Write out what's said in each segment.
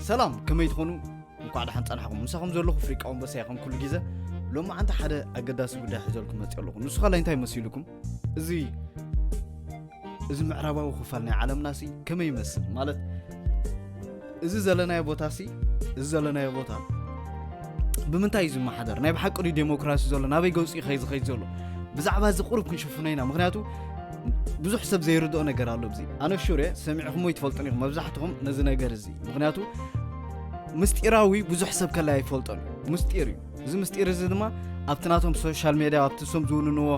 ሰላም፣ ከመይ ትኾኑ? እንኳዕ ደሓን ጸናሕኩም። ምሳኹም ዘለኹ ፍሪቃ ወንበሳ ይኹን ኩሉ ግዜ። ሎማዓንቲ ሓደ ኣገዳሲ ጉዳይ ሒዘልኩም መጽእ ኣለኹ። ንሱ ኸላይ እንታይ መሲልኩም? እዚ፣ እዚ ምዕራባዊ ክፋል ናይ ዓለምና ሲ ከመይ ይመስል? ማለት፣ እዚ ዘለናዮ ቦታ ሲ፣ እዚ ዘለናዮ ቦታ ብምንታይ እዩ ዝመሓደር? ናይ ብሓቂ ድዩ ዴሞክራሲ ዘሎ? ናበይ ገጹ እዩ ኸይ ዝኸይድ ዘሎ? ብዛዕባ እዚ ቁሩብ ክንሽፍኖ ኢና። ምኽንያቱ ብዙሕ ሰብ ዘይርድኦ ነገር ኣሎ ኣብዚ። ኣነ ሹር እየ፣ ሰሚዕኹም ወይ ትፈልጡን ኢኹም መብዛሕትኹም ነዚ ነገር እዚ። ምኽንያቱ ምስጢራዊ ብዙሕ ሰብ ከላይ ኣይፈልጦን እዩ። ምስጢር እዩ። እዚ ምስጢር እዚ ድማ ኣብቲ ናቶም ሶሻል ሜድያ፣ ኣብቲ እሶም ዝውንንዎ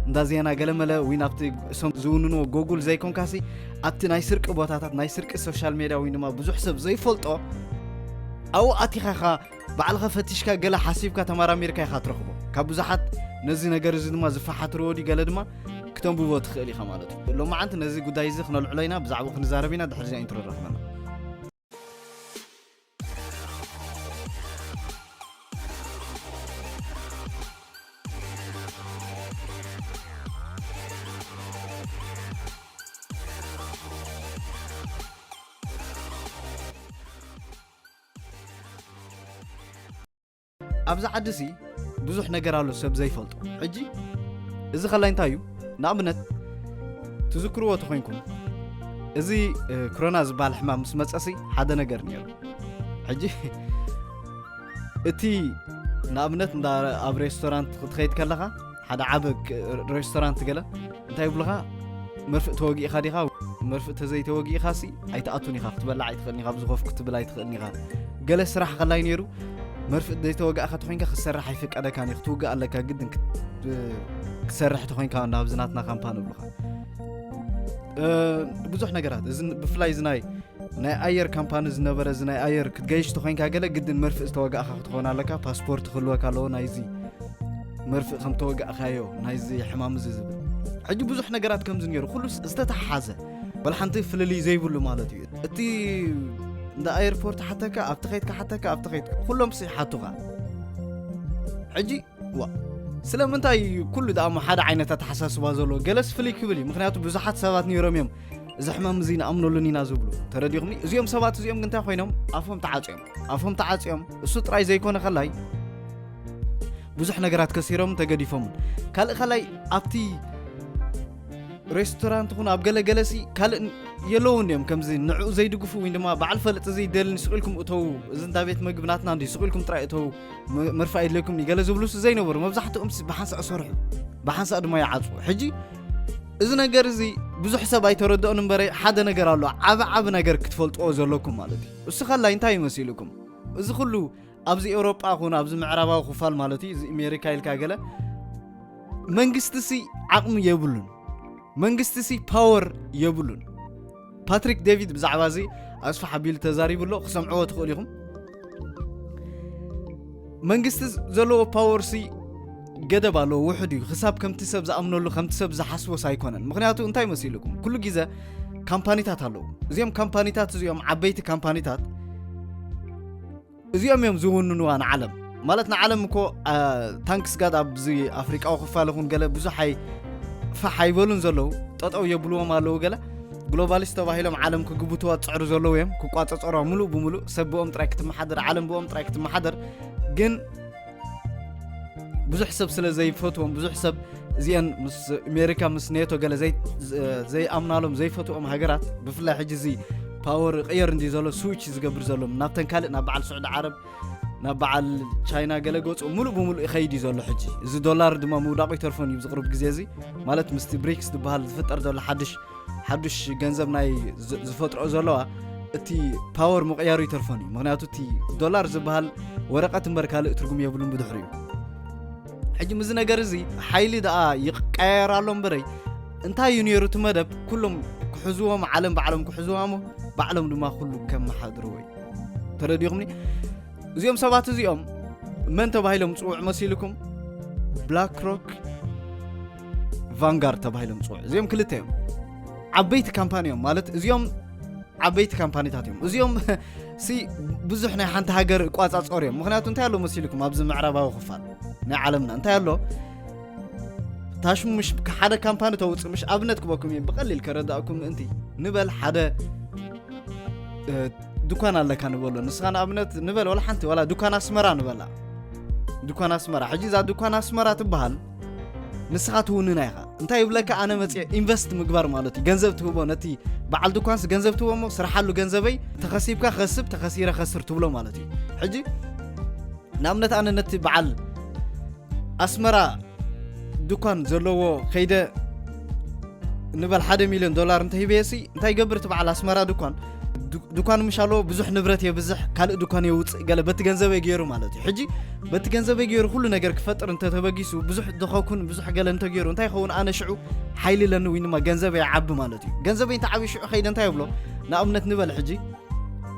እንዳ ዜና ገለመለ፣ ወይ ናብቲ እሶም ዝውንንዎ ጎጉል ዘይኮንካሲ፣ ኣብቲ ናይ ስርቂ ቦታታት፣ ናይ ስርቂ ሶሻል ሜድያ፣ ወይ ድማ ብዙሕ ሰብ ዘይፈልጦ፣ ኣብኡ ኣቲኻ ኢኻ ባዕልኻ ፈቲሽካ ገለ ሓሲብካ ተመራሚርካ ኢኻ ትረኽቦ። ካብ ብዙሓት ነዚ ነገር እዚ ድማ ዝፈሓትርዎ ድዩ ገለ ድማ ክተንብቦ ትኽእል ኢኻ ማለት እዩ። ሎማዓንቲ ነዚ ጉዳይ እዚ ክነልዕሎ ኢና፣ ብዛዕባኡ ክንዛረብ ኢና፣ ድሕሪ እዚኣ ኢንትሮ ንራኸበና። ኣብዚ ዓዲ ሲ ብዙሕ ነገር ኣሎ ሰብ ዘይፈልጦ። ሕጂ እዚ ከላይ እንታይ እዩ? ንኣብነት ትዝክርዎ ተኾይንኩም፣ እዚ፣ እ፣ ክሮና ዝበሃል ሕማም ምስ መጸሲ ሓደ ነገር ነይሩ። ሕጂ እቲ ንኣብነት እንዳ ኣብ ሬስቶራንት ክትኸይድ ከለኻ፣ ሓደ ዓቢ ክ-፣ ሬስቶራንት ገለ እንታይ ይብሉኻ? መርፍእ ተወጊእኻ ዲኻ? መርፍእ ተዘይተወጊእኻ ሲ ኣይትኣቱን ኢኻ፣ ክትበልዕ ኣይትኽእልን ኢኻ፣ ኣብዚ ኮፍ ክትብል ኣይትኽእልን ኢኻ። ገለ ስራሕ ከላይ ነይሩ፣ መርፍእ ዘይተወጋእካ ተኾይንካ ክትሰርሕ ኣይፍቀደካን እዩ፣ ክትውጋእ ኣለካ ግድን ክት-፣ ክትሰርሕ ተኾይንካ ናብዚ ናትና ካምፓኒ ይብሉኻ። እ፣ ብዙሕ ነገራት፣ እዚ ን-፣ ብፍላይ እዚ ናይ፣ ናይ ኣየር ካምፓኒ ዝነበረ፣ እዚ ናይ ኣየር ክትገይሽ ተኾይንካ ገለ ግድን መርፍእ ዝተወጋእካ ክትኾን ኣለካ፣ ፓስፖርት ክህልወካ ኣለዎ ናይዚ መርፍእ ከም ተወጋእካዮ ናይዚ ሕማም እዚ ዝብል። ሕጂ ብዙሕ ነገራት ከምዚ ነይሩ፣ ኩሉ ስ-፣ ዝተተሓሓዘ፣ ወላ ሓንቲ ፍልልይ ዘይብሉ ማለት እዩ። እቲ እንዳ ኤርፖርት ሓተካ፣ ኣብቲ ኸይድካ ሓተካ፣ ኣብቲ ኸይድካ፣ ኩሎም ሲ ሓቱኻ። ሕጂ፣ ዋ፣ ስለምንታይ ኩሉ ደኣ እሞ ሓደ ዓይነት ኣተሓሳስባ ዘለዎ? ገለስ ፍልይ ክብል እዩ። ምኽንያቱ ብዙሓት ሰባት ነይሮም እዮም፣ "እዚ ሕማም እዚ ንኣምነሉን ኢና" ዝብሉ። ተረዲኹምኒ? እዚኦም ሰባት እዚኦም ግን እንታይ ኮይኖም? ኣፎም ተዓጽዮም። ኣፎም ተዓጽዮም። እሱ ጥራይ ዘይኮነ ከላይ ብዙሕ ነገራት ከሲሮም ተገዲፎምን። ካልእ ከላይ ኣብቲ ሬስቶራንት ኹን ኣብ ገለ ገለ ሲ ካልእ ን-፣ የለውን እዮም። ከምዚ ንዕኡ ዘይድግፉ ወይ ድማ በዓል ፈልጥ እዚ ይደልን ስቕ ኢልኩም እተው፣ እዚ እንዳ ቤት መግቢ ናትና እንዲ ስቕ ኢልኩም ጥራይ እተው፣ መ-፣ መርፍእ ኣይድለኩም ገለ ዝብሉ ሲ ዘይነበሩ። መብዛሕትኦም ሲ ብሓንሳእ ሰርሑ፣ ብሓንሳእ ድማ ይዓጽዉ። ሕጂ እዚ ነገር እዚ ብዙሕ ሰብ ኣይተረድኦን እምበረ ሓደ ነገር ኣሎ፣ ዓቢ ዓቢ ነገር ክትፈልጥዎ ዘለኩም ማለት እዩ። እሱ ከላይ እንታይ ይመሲልኩም? እዚ ኩሉ ኣብዚ ኤውሮጳ ኹን ኣብዚ ምዕራባዊ ክፋል ማለት እዩ፣ እዚ ኣሜሪካ ኢልካ ገለ፣ መንግስቲ ሲ ዓቕሚ የብሉን። መንግስቲ ሲ ፓወር የብሉን። ፓትሪክ ዴቪድ ብዛዕባ እዚ ኣስፍሕ ኣቢሉ ተዛሪቡ ኣሎ፣ ክሰምዕዎ ትኽእሉ ኢኹም። መንግስቲ ዘለዎ ፓወር ሲ ገደብ ኣለዎ፣ ውሑድ እዩ። ክሳብ ከምቲ ሰብ ዝኣምነሉ፣ ከምቲ ሰብ ዝሓስቦስ ኣይኮነን። ምኽንያቱ እንታይ መሲልኩም? ኩሉ ግዜ ካምፓኒታት ኣለዉ። እዚኦም ካምፓኒታት እዚኦም፣ ዓበይቲ ካምፓኒታት እዚኦም እዮም ዝውንንዋ ንዓለም። ማለት ንዓለም እኮ፣ አ፣ ታንክስ ጋድ ኣብዚ ኣፍሪቃዊ ክፋል ይኹን ገለ ብዙሕ ኣይ-፣ ፋሕ ኣይበሉን ዘለዉ፣ ጠጠው የብልዎም ኣለዉ ገለ። ግሎባሊስት ተባሂሎም ዓለም ክግብትዋ ዝጽዕሩ ዘለዉ እዮም፣ ክቋጸጸሯ ምሉእ ብምሉእ። ሰብ ብኦም ጥራይ ክትመሓደር፣ ዓለም ብኦም ጥራይ ክትመሓደር። ግን ብዙሕ ሰብ ስለ ዘይፈትዎም፣ ብዙሕ ሰብ እዚአን ምስ ኣሜሪካ፣ ምስ ኔቶ ገለ ዘይ-፣ ዘይኣምናሎም፣ ዘይፈትዎም ሃገራት፣ ብፍላይ ሕጂ እዚ ፓወር ቅየር እንዲ ዘሎ፣ ስዊች ዝገብር ዘሎ፣ ናብተን ካልእ፣ ናብ በዓል ስዑዲ ዓረብ፣ ናብ በዓል ቻይና ገለ ገጹ ሙሉእ ብሙሉእ ይኸይድ እዩ ዘሎ ሕጂ። እዚ ዶላር ድማ ምውዳቑ ይተርፎን እዩ፣ ኣብዚ ቅሩብ ግዜ እዚ፣ ማለት ምስቲ ብሪክስ ዝበሃል ዝፍጠር ዘሎ ሓድሽ፣ ሓዱሽ ገንዘብ ናይ ዝ-፣ ዝፈጥሮ ዘለዋ፣ እቲ ፓወር ምቕያሩ ይተርፎን እዩ። ምኽንያቱ እቲ ዶላር ዝበሃል ወረቐት እምበር ካልእ ትርጉም የብሉን ብድሕሪኡ። ሕጂ ምስዚ ነገር እዚ ሓይሊ ደኣ ይቀያየር ኣሎ እምበረይ፣ እንታይ እዩ ነይሩ እቲ መደብ? ኩሎም ክሕዝዎም፣ ዓለም ባዕሎም ክሕዝዋ እሞ፣ ባዕሎም ድማ ኩሉ ከመሓድርዎ እዩ። ተረዲኹምኒ? እዚኦም ሰባት እዚኦም መን ተባሂሎም ጽውዕ መሲልኩም? ብላክ ሮክ፣ ቫንጋርድ ተባሂሎም ጽውዕ። እዚኦም ክልተ እዮም። ዓበይቲ ካምፓኒ እዮም። ማለት እዚኦም ዓበይቲ ካምፓኒታት እዮም። እዚኦም ሲ ብዙሕ ናይ ሓንቲ ሃገር እቋጻጸሩ እዮም። ምኽንያቱ እንታይ ኣሎ መሲልኩም? ኣብዚ ምዕራባዊ ክፋል ናይ ዓለምና እንታይ ኣሎ? ታሽሙ ምሽ ሓደ ካምፓኒ ተውጽእ ምሽ ኣብነት ክበኩም እየ ብቐሊል ከረዳእኩም ምእንቲ። ንበል ሓደ፣ እ፣ ድኳን ኣለካ ንበሎ። ንስኻ ንኣብነት ንበል፣ ዋላ ሓንቲ፣ ዋላ ድኳን ኣስመራ ንበላ። ድኳን ኣስመራ። ሕጂ እዛ ድኳን ኣስመራ ትበሃል፣ ንስኻ ትውንና ኢኻ። እንታይ ይብለካ? ኣነ መፅየ ኢንቨስት ምግባር ማለት እዩ። ገንዘብ ትህቦ፣ ነቲ በዓል ድኳንስ ገንዘብ ትህቦ እሞ፣ ስርሓሉ፣ ገንዘበይ፣ ተኸሲብካ ከስብ፣ ተኸሲረ ከስር ትብሎ ማለት እዩ። ሕጂ ንኣብነት ኣነ ነቲ በዓል ኣስመራ ድኳን ዘለዎ ከይደ ንበል ሓደ ሚልዮን ዶላር እንተሂበየሲ፣ እንታይ ይገብር እቲ በዓል ኣስመራ ድኳን? ዱ-፣ ድኳን ምሽ ኣለዎ፣ ብዙሕ ንብረት የብዝሕ፣ ካልእ ድኳን የውፅእ፣ ገለ በቲ ገንዘበይ ገይሩ ማለት እዩ። ሕጂ በቲ ገንዘበይ ገይሩ ኩሉ ነገር ክፈጥር እንተተበጊሱ፣ ብዙሕ ደኸኩን ብዙሕ ገለ እንተገይሩ፣ እንታይ ይኸውን? ኣነ ሽዑ ሓይሊ ኣለኒ ወይ ድማ ገንዘበይ ይዓቢ ማለት እዩ። ገንዘበይ እንተዓብዩ ሽዑ ከይደ እንታይ ይብሎ? ንኣብነት ንበል ሕጂ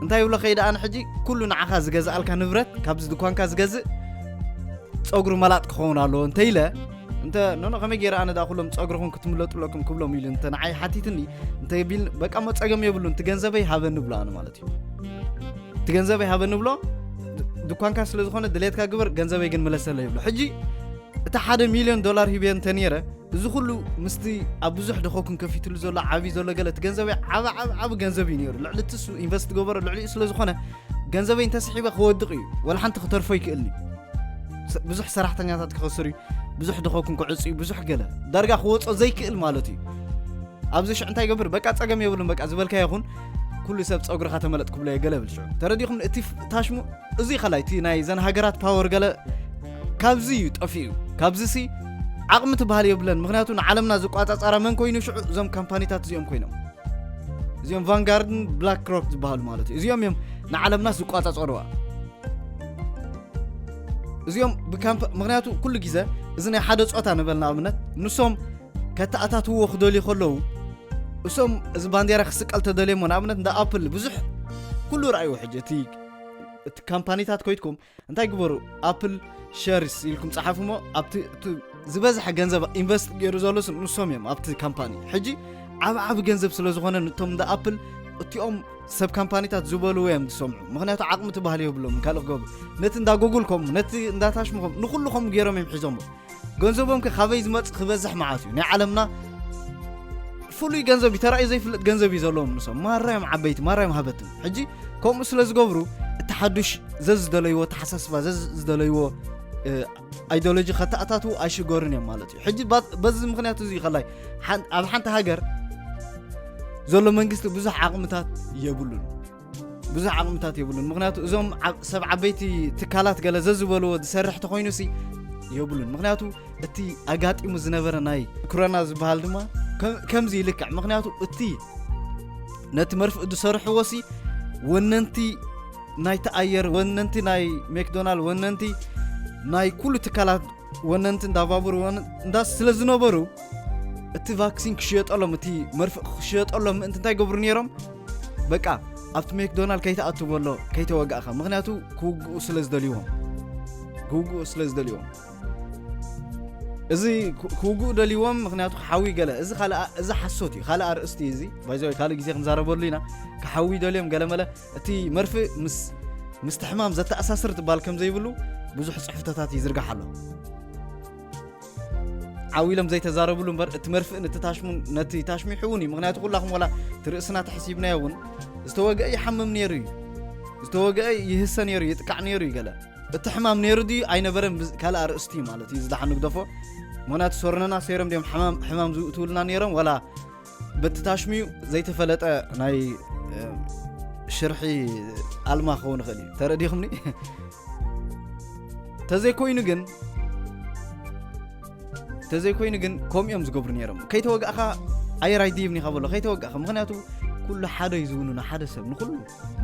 እንታይ ይብሎ ከይደ? ኣነ ሕጂ ኩሉ ንዓኻ ዝገዝኣልካ ንብረት፣ ካብዚ ድኳንካ ዝገዝእ ጸጉሪ መላጥ ክኸውን ኣለዎ እንተ ኢለ፣ እንተ ኖኖ ከመይ ገይረ ኣነ ደኣ ኩሎም ጸጉርኹም ክትምለጡ ኣለኩም ክብሎም ኢሉ እንተ ንዓይ ሓቲትኒ፣ እንተ ቢል በቃ እሞ ጸገም የብሉን፣ እቲ ገንዘበይ ሃበኒ ብሎ ኣነ ማለት እዩ። እቲ ገንዘበይ ሃበኒ ብሎ፣ ድ-፣ ድኳንካ ስለ ዝኾነ ድሌትካ ግበር፣ ገንዘበይ ግን ምለሰለይ ይብሎ። ሕጂ እቲ ሓደ ሚልዮን ዶላር ሂበ እንተ ነይረ፣ እዚ ኩሉ ምስቲ ኣብ ብዙሕ ድኾ ክንከፊትሉ ዘሎ ዓብዪ ዘሎ ገለ እቲ ገንዘበይ ዓብ-፣ ዓብ-፣ ዓብ ገንዘብ እዩ ነይሩ። ልዕሊ እቲ እሱ ኢንቨስት ገበሮ ልዕሊኡ ስለ ዝኾነ፣ ገንዘበይ እንተስሒበ ክወድቕ እዩ። ወላ ሓንቲ ክተርፎ ይክእልኒ። ስ-፣ ብዙሕ ሰራሕተኛታት ክኸስር እዩ፣ ብዙሕ ድኾ ክንክዕጽ እዩ፣ ብዙሕ ገለ ዳርጋ ክወጾ ዘይክእል ማለት እዩ። ኣብዚ ሽዕ እንታይ ይገብር? በቃ ጸገም የብሉን፣ በቃ ዝበልካ ይኹን፣ ኩሉ ሰብ ጸጉርኻ ተመለጥ ክብሎ እየ ገለ ብል ሽዑ። ተረዲኹም? እቲ ፍ-፣ ታሽሙ እዚ ከላይ እቲ ናይ ዘን ሃገራት ፓወር ገለ ካብዚ እዩ ጠፊኡ። ካብዚ ሲ ዓቕሚ ትበሃል የብለን። ምኽንያቱ ንዓለምና ዝቋጻጸራ መን ኮይኑ ሽዑ? እዞም ካምፓኒታት እዚኦም ኮይኖም። እዚኦም ቫንጋርድን ብላክ ሮክ ዝበሃሉ ማለት እዩ። እዚኦም እዮም ንዓለምና ዝቋጻጸሩዋ። እዚኦም ብካምፓ-፣ ምኽንያቱ ኩሉ ግዜ እዚ ናይ ሓደ ጾታ ንበል ንኣብነት፣ ንሶም ከተኣታትዎ ክደልዩ ከለዉ፣ እሶም እዚ ባንዴራ ክስቀል ተደልየሞ ንኣብነት እንዳ ኣፕል ብዙሕ ኩሉ ረኣይዎ። ሕጂ እቲ፣ እቲ ካምፓኒታት ኮይትኩም እንታይ ግበሩ? ኣፕል ሸርስ ኢልኩም ጸሓፉ እሞ ኣብቲ፣ እቲ ዝበዝሐ ገንዘብ ኢንቨስት ገይሩ ዘሎ ስ-፣ ንሶም እዮም ኣብቲ ካምፓኒ። ሕጂ ዓብ ዓብ ገንዘብ ስለ ዝኾነ ንቶም እንዳ ኣፕል እቲኦም ሰብ ካምፓኒታት ዝበልዎ እዮም ዝሰምዑ። ምኽንያቱ ዓቕሚ ትበሃል የብሎም ካልእ ክገብሩ። ነቲ እንዳ ጉግል ከምኡ፣ ነቲ እንዳ ታሽሙ ከምኡ፣ ንኹሉ ከምኡ ገይሮም እዮም ሒዞሞ። ገንዘቦም ከ ካበይ ዝመጽእ ክበዝሕ መዓት እዩ። ናይ ዓለምና ፍሉይ ገንዘብ እዩ፣ ተራእዩ ዘይፍለጥ ገንዘብ እዩ ዘለዎም ንሶም። ማራ እዮም ዓበይቲ፣ ማራ እዮም ሃበትም። ሕጂ ከምኡ ስለ ዝገብሩ እቲ ሓዱሽ ዘዝደለይዎ ኣተሓሳስባ፣ ዘዝ-፣ ዝደለይዎ፣ እ፣ ኣይዲዮሎጂ ከተኣታትዉ ኣይሽገሩን እዮም ማለት እዩ። ሕጂ ባ-፣ በዚ ምኽንያት እዚ እዩ ከላይ ሓን-፣ ኣብ ሓንቲ ሃገር ዘሎ መንግስቲ ብዙሕ ዓቕምታት የብሉን። ብዙሕ ዓቕምታት የብሉን። ምኽንያቱ እዞም ዓብ-፣ ሰብ ዓበይቲ ትካላት ገለ ዘዝበልዎ ዝሰርሕ ተኾይኑሲ የብሉን። ምኽንያቱ እቲ ኣጋጢሙ ዝነበረ ናይ ኮሮና ዝበሃል ድማ ከም-፣ ከምዚ ይልክዕ። ምኽንያቱ እቲ ነቲ መርፍእ ዝሰርሕዎ ሲ ወነንቲ ናይቲ ኣየር፣ ወነንቲ ናይ ሜክዶናልድ፣ ወነንቲ ናይ ኩሉ ትካላት፣ ወነንቲ እንዳ ባቡር፣ ወነ-፣ እንዳ ስለ ዝነበሩ እቲ ቫክሲን ክሽየጠሎም፣ እቲ መርፍእ ክሽየጠሎም ምእንቲ እንታይ ገብሩ ነይሮም? በቃ ኣብቲ ሜክዶናልድ ከይትኣቱ በሎ፣ ከይተወጋእኻ። ምኽንያቱ ክውግኡ ስለ ዝደልይዎም። ክውግኡ ስለ ዝደልይዎም። እዚ ክ-፣ ክውግኡ ደልይዎም፣ ምኽንያቱ ክሓዊ ገለ። እዚ ካልእ ኣ-፣ እዚ ሓሶት እዩ። ካልእ ኣርእስቲ እዩ እዚ። ባይዘወይ ካልእ ግዜ ክንዛረበሉ ኢና። ክሓዊ ደልዮም ገለ መለ። እቲ መርፍእ ምስ፣ ምስቲ ሕማም ዘተኣሳስር ትባል ከም ዘይብሉ ብዙሕ ጽሑፍቶታት ይዝርጋሕ ኣሎ። ዓው ኢሎም ዘይተዛረብሉ እምበር፣ እቲ መርፍእን እቲ ታሽሙን፣ ነቲ ታሽሙ ይሕውን እዩ። ምኽንያቱ ኩላኹም ዋላ እቲ ርእስና ተሕሲብናዮ እውን፣ ዝተወግአ ይሓምም ነይሩ እዩ። ዝተወግአ ይህሰ ነይሩ፣ ይጥቃዕ ነይሩ እዩ ገለ። እቲ ሕማም ነይሩ ድዩ ኣይነበረን ብዝ-፣ ካልእ ኣርእስቲ እዩ ማለት እዩ። ዝደሓን ንግደፎ። ምኽንያቱ ሶርነና ሰይሮም ድዮም ሕማም፣ ሕማም ዝውእትውልና ነይሮም፣ ዋላ በቲ ታሽሙዩ ዘይተፈለጠ ናይ፣ እ፣ ሽርሒ ኣልማ ክኸውን ይኽእል እዩ። ተረዲኹምኒ? ተዘይኮይኑ ግን፣ ተዘይኮይኑ ግን ከምኡ እዮም ዝገብሩ ነይሮም። ከይተወጋእኻ ኣየር ኣይድይብን ኢኻ በሎ፣ ከይተወጋእኻ። ምኽንያቱ ኩሉ ሓደ እዩ ዝውንኖ፣ ሓደ ሰብ ንኹሉ።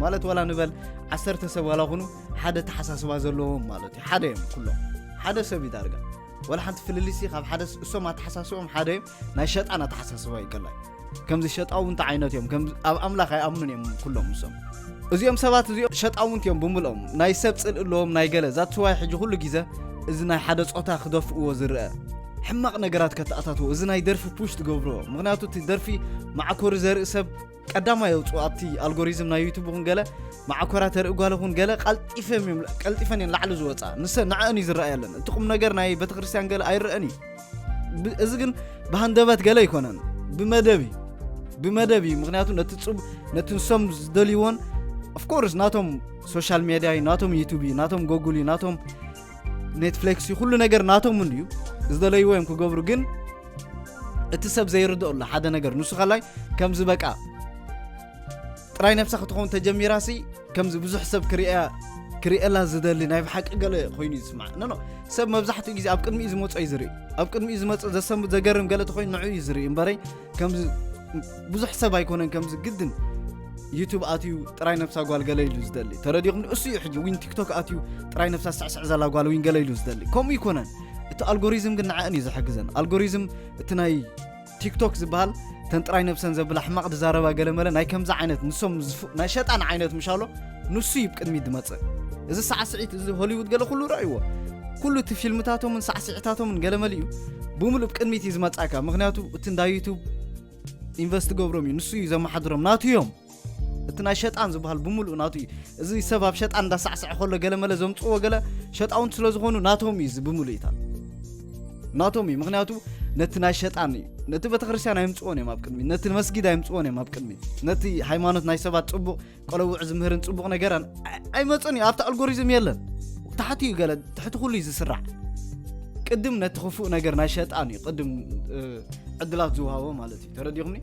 ማለት ዋላ ንበል ዓሰርተ ሰብ ዋላ ኹኑ ሓደ ተሓሳስባ ዘለዎም ማለት እዩ። ሓደ እዮም ኩሎም። ሓደ ሰብ እዩ ዳርጋ። ዋላ ሓንቲ ፍልልይሲ ካብ ሓደ ስ-፣ እሶም ኣተሓሳስቦም ሓደ እዮም። ናይ ሸጣን ኣተሓሳስባ እዩ ከላይ። ከምዚ ሸጣውንቲ ዓይነት እዮም። ከምዚ ኣብ ኣምላኽ ኣይኣምኑን እዮም ኩሎም እሶም። እዚኦም ሰባት እዚኦም ሸጣውንቲ እዮም ብምልኦም። ናይ ሰብ ጽልኢ ኣለዎም፣ ናይ ገለ። That's why ሕጂ ኩሉ ግዜ እዚ ናይ ሓደ ጾታ ክደፍእዎ ዝረአ ሕማቕ ነገራት ከተኣታትዎ፣ እዚ ናይ ደርፊ ፑሽ ትገብርዎ። ምኽንያቱ እቲ ደርፊ ማዕኮሪ ዘርኢ ሰብ ቀዳማይ የውፅኡ ኣብቲ ኣልጎሪዝም ናይ ዩቱብ ይኹን ገለ፣ ማዕኮራ ተርኢ ጓል ይኹን ገለ፣ ቀልጢፈን እዮም፣ ቀልጢፈን እየን ላዕሊ ዝወፃ። ንሰ-፣ ንዐን እዩ ዝረኣየለን። እቲ ቁም ነገር ናይ ቤተክርስትያን ገለ ኣይረአን እዩ። ብ-፣ እዚ ግን ብሃንደበት ገለ ኣይኮነን። ብመደብ እዩ። ብመደብ እዩ። ምኽንያቱ ነቲ ጽብ-፣ ነቲ ንሶም ዝደልይዎን of course ናቶም social media እዩ፣ ናቶም YouTube እዩ፣ ናቶም Google እዩ፣ ናቶም Netflix እዩ፣ ኩሉ ነገር ናቶም እንድዩ። ዝደለይዎ እዮም ክገብሩ። ግን እቲ ሰብ ዘይርድኦ ኣሎ ሓደ ነገር፣ ንሱ ከላይ ከምዚ በቃ ጥራይ ነብሳ ክትኸውን ተጀሚራሲ ከምዚ ብዙሕ ሰብ ክሪኣ ክሪኤላ ዝደሊ ናይ ብሓቂ ገለ ኮይኑ ይስማዕ። ኖ ኖ፣ ሰብ መብዛሕትኡ ግዜ ኣብ ቅድሚኡ ዝመጾ እዩ ዝርኢ። ኣብ ቅድሚኡ ዝመጽእ ዘሰምት ዘገርም ገለ ተኮይኑ ንዑ እዩ ዝርኢ እምበረይ ከምዚ ብዙሕ ሰብ ኣይኮነን ከምዚ ግድን YouTube ኣትዩ ጥራይ ነብሳ ጓል ገለ ኢሉ ዝደሊ። ተረዲኹም? እሱ እዩ ሕጂ ዊን TikTok ኣትዩ ጥራይ ነብሳ ስዕስዕ ዘላ ጓል ዊን ገለ ኢሉ ዝደሊ። ከምኡ ይኮነን። እቲ ኣልጎሪዝም ግን ንዐን እዩ ዝሕግዘን። ኣልጎሪዝም እቲ ናይ TikTok ዝበሃል ተን ጥራይ ነብሰን ዘብላ ሕማቕ ዝዛረባ ገለ መለ ናይ ከምዚ ዓይነት ንሶም ዝፍ- ናይ ሸጣን ዓይነት ምሻሎ ንሱ እዩ ቅድሚት ዝመጽእ። እዚ ሳዕስዒት እዚ ሆሊውድ ገለ ኩሉ ረእይዎ። ኩሉ እቲ ፊልምታቶምን ሳዕስዒታቶምን ገለ መለ እዩ ብምሉእ ቅድሚት እዩ ዝመጻካ። ምክንያቱ እቲ እንዳ YouTube ኢንቨስት ገብሮም እዩ፣ ንሱ እዩ ዘመሓድሮም፣ ናቱ እዮም። እቲ ናይ ሸጣን ዝበሃል ብምሉእ ናቱ እዩ። እዚ ሰብ ኣብ ሸጣን እንዳሳዕስዐ ከሎ ገለ መለ ዘምጽዎ ገለ ሸጣውንት ስለ ዝኾኑ ናቶም እዩ እዚ ብምሉእ ኢታ ናቶም እዩ። ምክንያቱ ነቲ ናይ ሸጣን እዩ፣ ነቲ ቤተክርስትያን ኣይምጽዎን እዮም ኣብ ቅድሚት፣ ነቲ መስጊድ ኣይምጽዎን እዮም ኣብ ቅድሚት፣ ነቲ ሃይማኖት ናይ ሰባት ጽቡቕ ቆለውዕ ዝምህርን ጽቡቕ ነገራን ኣይ- ኣይመጽን እዩ። ኣብቲ ኣልጎሪዝም የለን። ታሕቲ እዩ ገለ፣ ትሕቲ ኩሉ እዩ ዝስራዕ። ቅድም ነቲ ክፉእ ነገር ናይ ሸጣን እዩ ቅድም እ፣ ዕድላት ዝወሃቦ ማለት እዩ። ተረዲኹምኒ?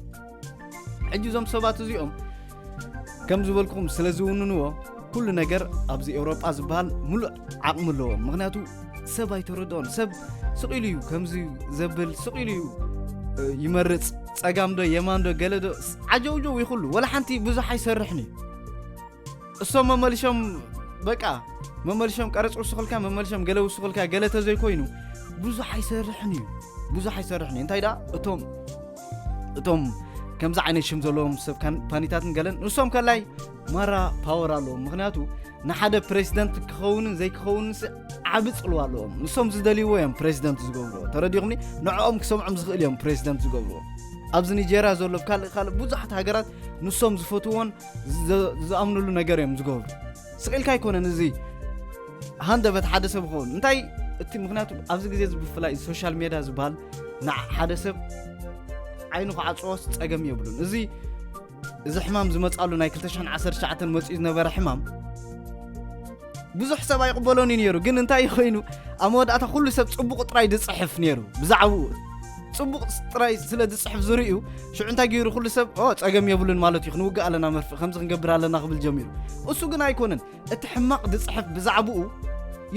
ሕጂ እዞም ሰባት እዚኦም ከም ዝበልኩም ስለ ዝውንንዎ ኩሉ ነገር ኣብዚ ኤውሮጳ ዝበሃል ሙሉእ ዓቕሚ ኣለዎም። ምክንያቱ ሰብ ኣይተረድኦን። ሰብ ስቕ ኢሉ እዩ ከምዚ ዘብል፣ ስቕ ኢሉ እዩ እ፣ ይመርጽ። ጸጋም ዶ የማን ዶ ገለ ዶ ስ- ዓጀውጀው ይኹሉ ወላ ሓንቲ ብዙሕ ኣይሰርሕን እዩ። እሶም መመልሾም በቃ መመልሾም ቀረጽ ውስኹልካ መመልሾም ገለ ውስኹልካ ገለ ተዘይኮይኑ ብዙሕ ኣይሰርሕን እዩ። ብዙሕ ኣይሰርሕን እዩ። እንታይ ደኣ እቶም እቶም ከምዚ ዓይነት ሽም ዘለዎም ሰብ ካምፓኒታትን ገለን ንሶም ከላይ ማራ ፓወር ኣለዎም። ምክንያቱ ንሓደ ፕሬዚደንት ክኸውንን ዘይክኸውንን ሲ ዓቢ ጽልዋ ኣለዎም። ንሶም ዝደልይዎ እዮም ፕሬዚደንት ዝገብርዎ። ተረዲኹምኒ? ንዕኦም ክሰምዖም ዝኽእል እዮም ፕሬዚደንት ዝገብርዎ። ኣብዚ ኒጀርያ ዘሎ ካልእ ካልእ ብዙሓት ሃገራት ንሶም ዝፈትዎን ዝ- ዝኣምንሉ ነገር እዮም ዝገብሩ። ስቕ ኢልካ ኣይኮነን እዚ ሃንደበት ሓደ ሰብ ይኸውን። እንታይ እቲ ምክንያቱ ኣብዚ ግዜ እዚ ብፍላይ እዚ ሶሻል ሜድያ ዝበሃል ንሓደ ሰብ ዓይኑ ክዓጽዎስ ጸገም የብሉን። እዚ እዚ ሕማም ዝመጻሉ ናይ ክልተ ሽሕን ዓሰርተ ትሽዓተን መጺኡ ዝነበረ ሕማም ብዙሕ ሰብ ኣይቕበሎን እዩ ነይሩ። ግን እንታይ ኮይኑ ኣብ መወዳእታ ኩሉ ሰብ ጽቡቕ ጥራይ ዝጽሕፍ ነይሩ ብዛዕባኡ ጽቡቕ ጥራይ ስለ ዝጽሕፍ ዝርእዩ ሽዑ እንታይ ገይሩ ኩሉ ሰብ ኦ ጸገም የብሉን ማለት እዩ ክንውግእ ኣለና መርፍእ ከምዚ ክንገብር ኣለና ክብል ጀሚሩ። እሱ ግን ኣይኮነን እቲ ሕማቕ ዝጽሕፍ ብዛዕባኡ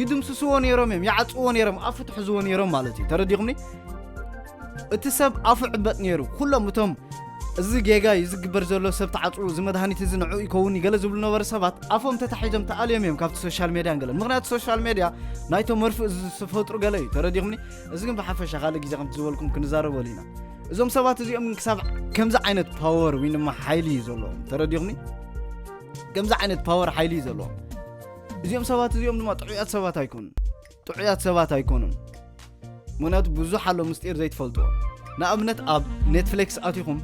ይድምስስዎ ነይሮም እዮም ይዓጽዎ ነይሮም ኣፉ ትሕዝዎ ነይሮም ማለት እዩ። ተረዲኹምኒ? እቲ ሰብ ኣፉ ዕበጥ ነይሩ ኩሎም እቶም እዚ ጌጋ እዩ ዝግበር ዘሎ ሰብ ተዓፅኡ እዚ መድሃኒት እዚ ንዕኡ ይከውን ገለ ዝብሉ ነበረ ሰባት ኣፎም ተታሒዞም ተኣልዮም እዮም ካብቲ ሶሻል ሜድያን ገለን ምክንያቱ ሶሻል ሜድያ ናይቶም መርፍእ ዝፈጥሩ ገለ እዩ ተረዲኹምኒ። እዚ ግን ብሓፈሻ ካልእ ግዜ ከምቲ ዝበልኩም ክንዛረበሉ ኢና። እዞም ሰባት እዚኦም ግን ክሳብ ከምዚ ዓይነት ፓወር ወይ ድማ ሓይሊ እዩ ዘለዎም ተረዲኹምኒ። ከምዚ ዓይነት ፓወር ሓይሊ እዩ ዘለዎም። እዚኦም ሰባት እዚኦም ድማ ጥዑያት ሰባት ኣይኮኑን። ጥዑያት ሰባት ኣይኮኑን። ምክንያቱ ብዙሕ ኣሎ ምስጢር ዘይትፈልጥዎ። ንኣብነት ኣብ ኔትፍሊክስ ኣቲኹም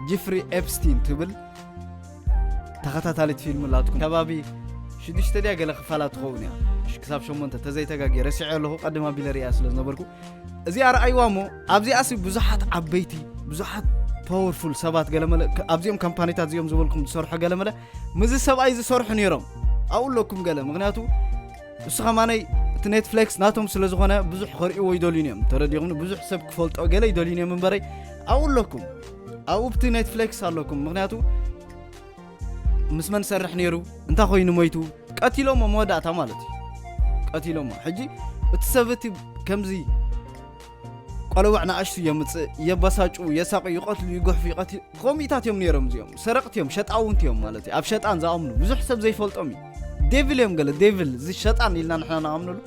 ጂፍሪ ኤፕስቲን ትብል ተኸታታሊት ፊልም ላትኩም ከባቢ ሽዱሽተ ድያ ገለ ክፋላት ትኸውን እያ። ሽ- ክሳብ ሸሞንተ ተዘይተጋጊ ረሲዐ ኣለኹ ቀድማ ቢለ ሪኣ ስለ ዝነበርኩ እዚኣ ረኣይዋ እሞ ኣብዚኣሲ ብዙሓት ዓበይቲ ብዙሓት ፓወርፉል ሰባት ገለመለ ክ- ኣብዚኦም ካምፓኒታት እዚኦም ዝበልኩም ዝሰርሖ ገለመለ ምዚ ሰብኣይ ዝሰርሑ ነይሮም ኣብኡ ኣለኩም ገለ ምክንያቱ እሱ ከማነይ እቲ ኔትፍሌክስ ናቶም ስለ ዝኾነ ብዙሕ ከርእይዎ ይደልዩን እዮም ተረዲኹም ብዙሕ ሰብ ክፈልጦ ገለ ይደልዩን እዮም እምበረይ ኣብኡ ኣለኩም ኣብኡ ብቲ ኔትፍሌክስ ኣለኩም ምክንያቱ ምስ መን ሰርሕ ነይሩ እንታይ ኮይኑ ሞይቱ ቀቲሎሞ መወዳእታ ማለት እዩ ቀቲሎሞ ሕጂ እቲ ሰብ እቲ ከምዚ ቆለውዕ ንኣሽቱ የምፅእ የባሳጩ የሳቁ ይቀትሉ ይጉሕፉ ይቀትሉ ከምኢታት እዮም ነይሮም እዚኦም ሰረቅቲ እዮም ሸጣውንቲ እዮም ማለት እዩ ኣብ ሸጣን ዝኣምኑ ብዙሕ ሰብ ዘይፈልጦም እዩ ዴቪል እዮም ገለ ዴቪል እዚ ሸጣን ኢልና ንሕና ንኣምነሉ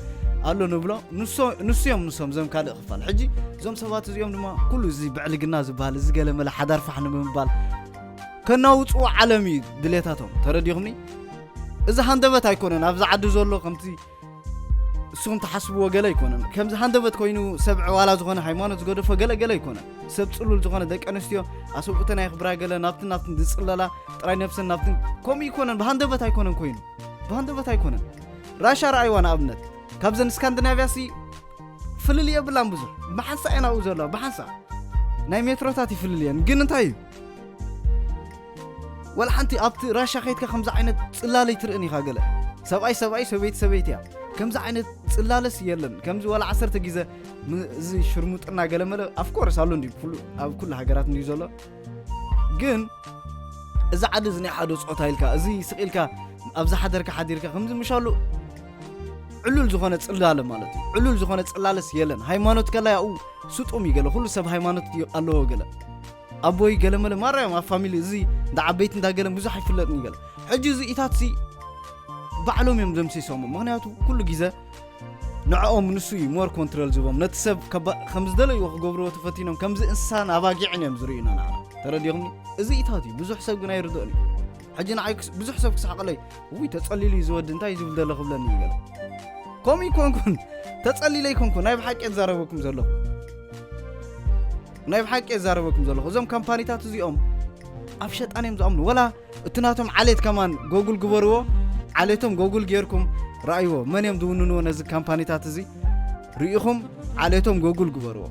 ኣሎ ንብሎ ንሶ- ንሱ እዮም ንሶም ዘም ካልእ ክፋል ሕጂ እዞም ሰባት እዚኦም ድማ ኩሉ እዚ ብዕልግና ዝበሃል እዚ ገለ መለ ሓዳር ፋሕ ንምባል ከናውፅዎ ዓለም እዩ ድሌታቶም ተረዲኹምኒ እዚ ሃንደበት ኣይኮነን ኣብዚ ዓዲ ዘሎ ከምቲ እስኹም ትሓስብዎ ገለ ኣይኮነን ከምዚ ሃንደበት ኮይኑ ሰብ ዕዋላ ዝኾነ ሃይማኖት ዝገደፎ ገለ ገለ ኣይኮነን ሰብ ፅሉል ዝኾነ ደቂ ኣንስትዮ ኣሰብኡተን ኣይኽብራ ገለ ናብትን ናብትን ዝፅለላ ጥራይ ነብሰን ናብትን ከምኡ ይኮነን ብሃንደበት ኣይኮነን ኮይኑ ብሃንደበት ኣይኮነን ራሻ ረኣይዋ ንኣብነት ካብዘን ስካንዲናቪያ ሲ ፍልል የብላን ብዙሕ ብሓንሳ እየን ኣብኡ ዘለዋ ብሓንሳ ናይ ሜትሮታት ይፍልል እየን ግን እንታይ እዩ ወላ ሓንቲ ኣብቲ ራሻ ከይትካ ከምዚ ዓይነት ጽላለ ኣይትርእን ኢኻ። ገለ ሰብኣይ ሰብኣይ፣ ሰበይቲ ሰበይቲ እያ። ከምዚ ዓይነት ጽላለስ የለን። ከምዚ ወላ ዓሰርተ ግዜ ም- እዚ ሽርሙጥና ገለ መለ ኣፍኮርስ ኣሎ እንዲ ኩሉ፣ ኣብ ኩሉ ሃገራት እንዲ ዘሎ። ግን እዚ ዓዲ እዚ ናይ ሓደ ጾታ ኢልካ፣ እዚ ስቕ ኢልካ ኣብዛ ሓደርካ ሓዲርካ ከምዚ ምሻሉ ዕሉል ዝኾነ ጽላለ ማለት እዩ። ዕሉል ዝኾነ ጽላለስ የለን። ሃይማኖት ከላ ያኡ ስጡም እዩ። ገለ ኩሉ ሰብ ሃይማኖት እዩ ኣለዎ። ገለ ኣቦይ ገለ መለ ማራዮም ኣብ ፋሚሊ እዚ እንዳ ዓበይቲ እንዳ ገለ ብዙሕ ኣይፍለጥን እዩ። ገለ ሕጂ እዚ ኢታት ሲ ባዕሎም እዮም ደምሲሶሞ። ምክንያቱ ኩሉ ግዜ ንዕኦም ንሱ እዩ ሞር ኮንትሮል ዝቦም። ነቲ ሰብ ከባ- ከም ዝደለይዎ ክገብርዎ ተፈቲኖም፣ ከምዚ እንስሳን ኣባጊዕን እዮም ዝርእዩና ንዓና። ተረዲኹምኒ? እዚ ኢታት እዩ። ብዙሕ ሰብ ግን ኣይርድኦን እዩ። ሕጂ ንዓይ ክስ- ብዙሕ ሰብ ክስሓቐለይ፣ ውይ ተጸሊሉ እዩ ዝወዲ፣ እንታይ እዩ ዝብል ዘሎ ክብለኒ እዩ። ገለ ከምኡ ይኮንኩን፣ ተጸሊለ ይኮንኩን፣ ናይ ብሓቂ እየ ዝዛረበኩም ዘለኹ። ናይ ብሓቂ እየ ዝዛረበኩም ዘለኹ። እዞም ካምፓኒታት እዚኦም ኣብ ሸጣን እዮም ዝኣምኑ። ወላ እቲ ናቶም ዓሌት ከማን ጎጉል ግበርዎ። ዓሌቶም ጎጉል ጌርኩም ረኣይዎ። መን እዮም ዝውንንዎ ነዚ ካምፓኒታት እዚ? ርኢኹም ዓሌቶም ጎጉል ግበርዎ።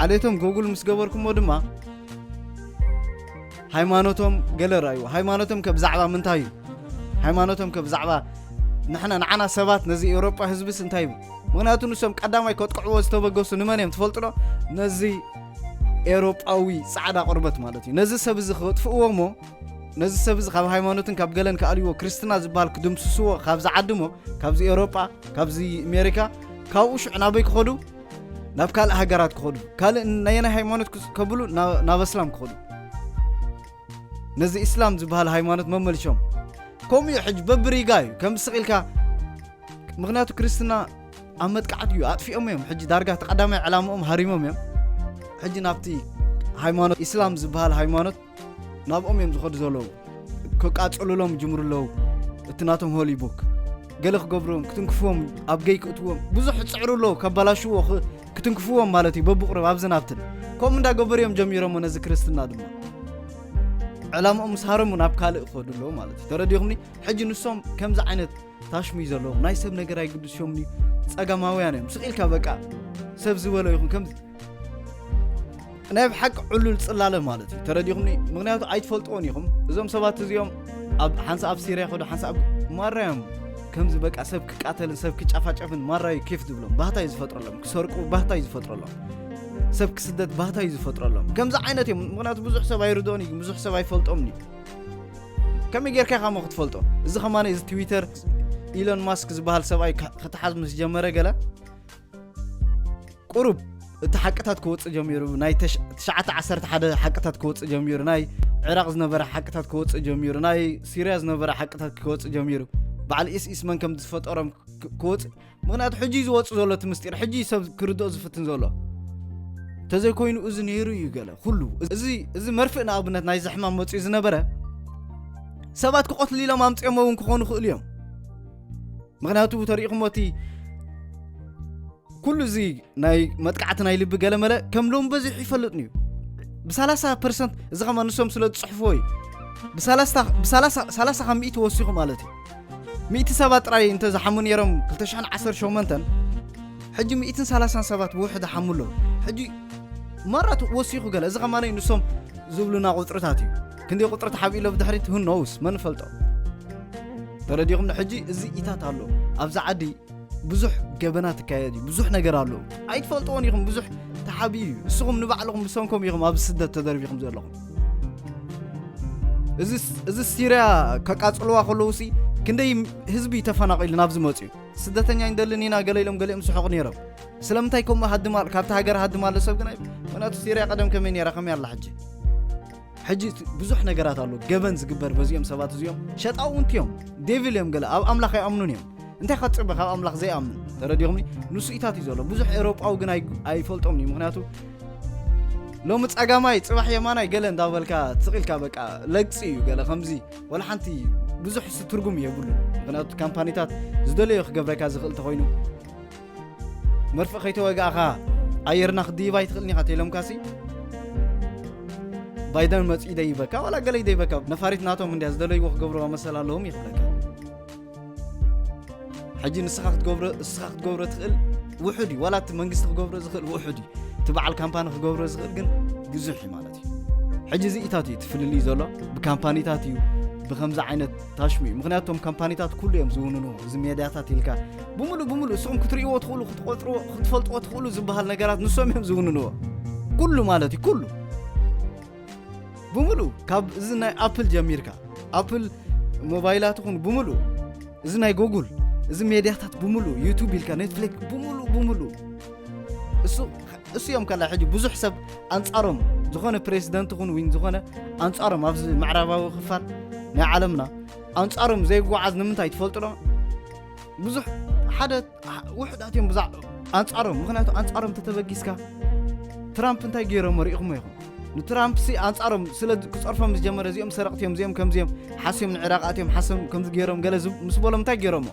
ዓሌቶም ጎጉል ምስ ገበርኩሞ ድማ ሃይማኖቶም ገለ ረኣይዎ። ሃይማኖቶም ከ ብዛዕባ ምንታይ እዩ? ሃይማኖቶም ከ ብዛዕባ ንሕና፣ ንዓና ሰባት፣ ነዚ ኤውሮጳ ህዝብስ እንታይ ይብል? ምክንያቱ ንሶም ቀዳማይ ከጥቅዕዎ ዝተበገሱ ንመን እዮም ትፈልጡ ዶ? ነዚ ኤውሮጳዊ ጻዕዳ ቆርበት ማለት እዩ። ነዚ ሰብ እዚ ከጥፍእዎ እሞ፣ ነዚ ሰብ እዚ ካብ ሃይማኖትን ካብ ገለን ክኣልይዎ፣ ክርስትና ዝበሃል ክድምስስዎ ካብዚ ዓዲ እሞ፣ ካብዚ ኤውሮጳ፣ ካብዚ ኣሜሪካ፣ ካብኡ ሽዑ ናበይ ክኸዱ? ናብ ካልእ ሃገራት ክኸዱ። ካልእ ናየናይ ሃይማኖት ክስ- ከብሉ? ና- ናብ እስላም ክኸዱ። ነዚ ኢስላም ዝበሃል ሃይማኖት መመልሾም። ከምኡ እዩ ሕጂ በብሪጋ እዩ። ከም ስቕ ኢልካ፣ ምክንያቱ ክርስትና ኣብ መጥቃዕቲ እዩ። ኣጥፊኦም እዮም። ሕጂ ዳርጋ እቲ ቀዳማይ ዕላምኦም ሃሪሞም እዮም። ሕጂ ናብቲ ሃይማኖት ኢስላም ዝበሃል ሃይማኖት ናብኦም እዮም ዝኸዱ ዘለዉ። ከቃጽሉሎም ይጅምሩ ኣለዉ። እቲ ናቶም ሆሊ ቡክ ገለ ክገብርዎም፣ ክትንክፍዎም፣ ኣብ ገይ ክእትዎም ብዙሕ ይጽዕሩ ኣለዉ። ከባላሽዎ ክ- ክትንክፍዎም ማለት እዩ። በብቑሩብ ኣብዝን ኣብትን ከምኡ እንዳገበሩ እዮም ጀሚሮሞ። ነዚ ክርስትና ድማ ዕላምኦም ምስ ሃረሙ ናብ ካልእ ክኸዱ ኣለዉ ማለት እዩ። ተረዲኹምኒ? ሕጂ ንሶም ከምዚ ዓይነት ታሽሙ እዩ ዘለዎም። ናይ ሰብ ነገር ኣይግድሾምን እዩ። ጸጋማውያን እዮም። ስቕ ኢልካ በቃ ሰብ ዝበሎ ይኹን ከም ናይ ብሓቂ ዕሉል ጽላለ ማለት እዩ። ተረዲኹምኒ? ምክንያቱ ኣይትፈልጥዎን ኢኹም። እዞም ሰባት እዚኦም ኣብ ሓንሳእ ኣብ ሲርያ ይኸዱ፣ ሓንሳእ ኣብ ማራዮም ከምዚ በቃ ሰብ ክቃተልን ሰብ ክጨፋጨፍን ማራዩ ኬፍ ዝብሎም ባህታ እዩ ዝፈጥረሎም። ክሰርቁ ባህታ እዩ ዝፈጥረሎም። ሰብ ክስደት ባህታ እዩ ዝፈጥረሎም። ከምዚ ዓይነት እዮም። ምክንያቱ ብዙሕ ሰብ ኣይርድኦን እዩ፣ ብዙሕ ሰብ ኣይፈልጦምን እዩ። ከመይ ጌርካ ኢኻ እሞ ክትፈልጦ? እዚ ከማን እዚ ትዊተር ኢሎን ማስክ ዝበሃል ሰብኣይ ካ- ክትሓዝ ምስ ጀመረ ገለ ቁሩብ እቲ ሓቅታት ክወጽእ ጀሚሩ፣ ናይ ተሽ- ትሽዓተ ዓሰርተ ሓደ ሓቅታት ክወጽእ ጀሚሩ፣ ናይ ዕራቕ ዝነበረ ሓቅታት ክወጽእ ጀሚሩ፣ ናይ ሲርያ ዝነበረ ሓቅታት ክወጽእ ጀሚሩ፣ በዓል ኢስኢስ መን ከም ዝፈጠሮም ክ- ክወጽእ። ምክንያቱ ሕጂ እዩ ዝወጽእ ዘሎ እቲ ምስጢር፣ ሕጂ እዩ ሰብ ክርድኦ ዝፍትን ዘሎ። ተዘይኮይኑ እዚ ነይሩ እዩ ገለ ኩሉ። እዚ እዚ መርፍእ ንኣብነት ናይዚ ሕማም መጽኡ ዝነበረ ሰባት ክቐትሉ ኢሎም ኣምጺኦሞ እውን ክኾኑ ይኽእሉ እዮም። ምክንያቱ ተሪኢኹሞ እቲ ኩሉ እዚ ናይ መጥቃዕቲ ናይ ልቢ ገለመለ ከም ሎም በዚሑ ይፈልጥን እዩ። ብ30% እዚ ከማ ንሶም ስለ ዝጽሕፍዎ እዩ። ብ30 ብ30 ካብ ሚእቲ ወሲኹ ማለት እዩ። ሚእቲ ሰባት ጥራይ እንተ ዝሓሙ ነይሮም ክልተ ሽሕን ዓሰርተ ሸሞንተን፣ ሕጂ ሚእትን ሰላሳን ሰባት ብውሕድ ሓሙ ኣለዉ። ሕጂ ማራት ወሲኹ ገለ፣ እዚ ከማነይ ንሶም ዝብሉና ቁጽርታት እዩ። ክንደይ ቁጽሪ ተሓቢእሎ ብድሕሪት፣ who knows፣ መን ፈልጦ? ተረዲኹም? ሕጂ እዚ ኢታት ኣሎ ኣብዚ ዓዲ፣ ብዙሕ ገበናት ትካየድ እዩ፣ ብዙሕ ነገር ኣሎ። ኣይትፈልጥዎን ኢኹም፣ ብዙሕ ተሓቢኡ እዩ። ንስኹም ንባዕልኹም ብሰንኮም ኢኹም ኣብዚ ስደት ተደርቢኹም ዘለኹም። እዚ እዚ ሲርያ ከቃጽልዋ ከለዉ ሲ ክንደይ ህዝቢ ተፈናቒሉ ናብዚ መጽዩ? ስደተኛ ይንደልን ኢና ገለ ኢሎም ገሊኦም ዝስሕቑ ነይሮም። ስለምንታይ ከምኡ ሃድማ፣ ካብቲ ሃገር ሃድማ ኣሎ ሰብ ግን ኣይ-፣ ምኽንያቱ ሲርያ ቀደም ከመይ ነይራ፣ ከመይ ኣላ ሕጂ? ሕጂ እቲ ብዙሕ ነገራት ኣሎ ገበን ዝግበር በዚኦም ሰባት እዚኦም። ሸጣውንቲ እዮም፣ ዴቪል እዮም፣ ገለ ኣብ ኣምላኽ ኣይኣምኑን እዮም። እንታይ ክትጽበ ካብ ኣምላኽ ዘይኣምን? ተረዲኹምኒ? ንሱ ኢታት እዩ ዘሎ። ብዙሕ ኤውሮጳዊ ግን ኣይ-፣ ኣይፈልጦምን እዩ። ምኽንያቱ ሎሚ ጸጋማይ ጽባሕ የማናይ ገለ እንዳበልካ ስቕ ኢልካ በቃ ለግጺ እዩ። ገለ ከምዚ ወላ ሓንቲ ብዙሕ ስ-፣ ትርጉም የብሉን። ምኽንያቱ ካምፓኒታት ዝደለዮ ክገብረካ ዝኽእል ተኾይኑ፣ መርፍእ ከይተወጋእኻ ኣየርና ክድይብ ኣይትኽእልን ኢኻ ተኢሎምካሲ፣ ባይደን መጺኡ ይደይበካ ዋላ ገለ ይደይበካ፣ ነፋሪት ናቶም እንድያ ዝደለይዎ ክገብርዋ መሰል ኣለዎም ይኽብለካ። ሕጂ ንስኻ ክትገብሮ፣ ንስኻ ክትገብሮ ትኽእል ውሑድ እዩ፣ ዋላ እቲ መንግስቲ ክገብሮ ዝኽእል ውሑድ እዩ፣ እቲ በዓል ካምፓኒ ክገብሮ ዝኽእል ግን ብዙሕ እዩ ማለት እዩ። ሕጂ እዚ ኢታት እዩ እቲ ፍልልይ ዘሎ፣ ብካምፓኒታት እዩ፣ ብከምዚ ዓይነት ታሽሙ እዩ። ምክንያቱ እቶም ካምፓኒታት ኩሉ እዮም ዝውንንዎ። እዚ ሜድያታት ኢልካ ብምሉእ ብምሉእ ንስኹም ክትርእይዎ ትኽእሉ፣ ክትቆፅርዎ፣ ክትፈልጥዎ ትኽእሉ ዝበሃል ነገራት ንሶም እዮም ዝውንንዎ። ኩሉ ማለት እዩ፣ ኩሉ ብምሉእ፣ ካብ እዚ ናይ ኣፕል ጀሚርካ፣ ኣፕል ሞባይላት ይኹን ብምሉእ፣ እዚ ናይ ጎጉል፣ እዚ ሜድያታት ብምሉእ፣ ዩቱብ ኢልካ፣ ኔትፍሊክስ ብምሉእ ብምሉእ እሱ እሱ እዮም ከላ ሕጂ ብዙሕ ሰብ ኣንጻሮም ዝኾነ ፕሬዚደንት ይኹን ዊን ዝኾነ ኣንጻሮም ኣብዚ ምዕራባዊ ክፋል ናይ ዓለምና ኣንጻሮም ዘይጓዓዝ ንምንታይ ትፈልጡ ዶ? ብዙሕ ሓደ ውሕዳት እዮም ብዛ ኣንጻሮም። ምክንያቱ ኣንጻሮም ተተበጊስካ ትራምፕ እንታይ ገይሮሞ ርኢኹሞ ኢኹም? ንትራምፕ ሲ ኣንጻሮም ስለ ክጸርፎም ዝጀመረ እዚኦም ሰረቕቲ እዮም፣ እዚኦም ከምዚኦም ሓስዮም ንዕራቕ ኣትዮም ሓስዮም ከምዚ ገይሮም ገለ ዝብ- ምስ በሎም እንታይ ገይሮሞ?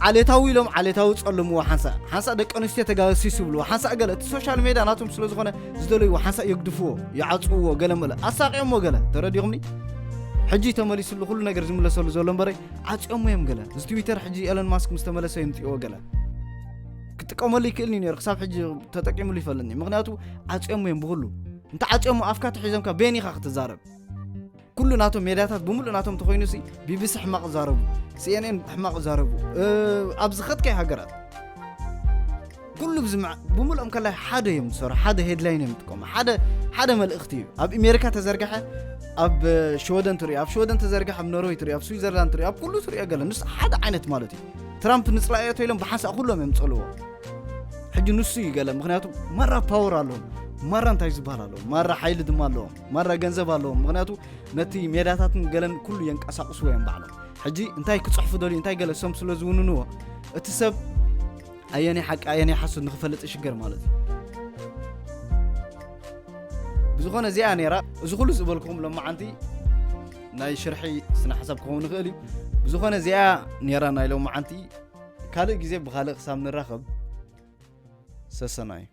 ዓሌታዊ ኢሎም ዓሌታዊ ጸልምዎ ሓንሳእ ሓንሳእ ደቂ ኣንስትዮ ተጋሲስ ይብልዎ ሓንሳእ ገለ እቲ ሶሻል ሜድያ ናቶም ስለ ዝኾነ ዝደለይዎ ሓንሳእ የግድፍዎ ይዓጽውዎ ገለ መለ ኣሳቂዮሞ ገለ ተረዲኹምኒ። ሕጂ ተመሊስሉ ኩሉ ነገር ዝምለሰሉ ዘሎ እምበረይ ዓጽዮሞ እዮም ገለ። እዚ ትዊተር ሕጂ ኤለን ማስክ ምስ ተመለሰ ይምጽእዎ ገለ ክጥቀመሉ ይክእልኒ ነይሩ። ክሳብ ሕጂ ተጠቂምሉ ይፈልጥኒ። ምክንያቱ ዓጽዮሞ እዮም ብኩሉ። እንተ ዓጽዮሞ ኣፍካ ተሒዞምካ ቤን ኢኻ ክትዛረብ። ኩሉ ናቶም ሜድያታት ብምሉእ ናቶም ተኮይኑ ሲ ቢቢሲ ሕማቕ ዛረቡ፣ ሲኤንኤን ሕማቕ ዛረቡ። እ፣ ኣብ ዝኸድካይ ሃገራት ኩሉ ብዝምዕ ብምሉኦም ከላይ ሓደ እዮም ዝሰርሑ፣ ሓደ ሄድላይን እዮም ዝጥቀሙ፣ ሓደ ሓደ መልእኽቲ እዩ። ኣብ ኣሜሪካ ተዘርግሐ ኣብ ሽወደን ትሪኦ፣ ኣብ ሽወደን ተዘርግሐ ኣብ ኖርወይ ትሪኦ፣ ኣብ ስዊዘርላንድ ትሪኦ፣ ኣብ ኩሉ ትሪኦ ገለ ንሱ ሓደ ዓይነት ማለት እዩ። ትራምፕ ንፅላእዮ ተኢሎም ብሓንሳእ ኩሎም እዮም ዝፀልዎ። ሕጂ ንሱ እዩ ገለ፣ ምክንያቱ ማራ ፓወር ኣለዎም፣ ማራ እንታይ ዝበሃል ኣለዎም፣ ማራ ሓይሊ ድማ ኣለዎም፣ ማራ ገንዘብ ኣለዎም። ምክንያቱ ነቲ ሜዳታትን ገለን ኩሉ የንቀሳቅስዎ እዮም ባዕሎም። ሕጂ እንታይ ክፅሕፉ ደልዩ እንታይ ገለ እሶም ስለ ዝውንንዎ እቲ ሰብ ኣየነይ ሓቂ ኣየነይ ሓሶት ንክፈልጥ ይሽገር ማለት እዩ። ብዝኾነ እዚኣ ነይራ። እዚ ኩሉ ዝበልኩም ሎማዓንቲ ናይ ሽርሒ ስነ ሓሳብ ክኸውን ይኽእል እዩ። ብዝኾነ እዚኣ ነይራ ናይ ሎማዓንቲ። ካልእ ግዜ ብኻልእ ክሳብ ንራኸብ ሰሰናዩ።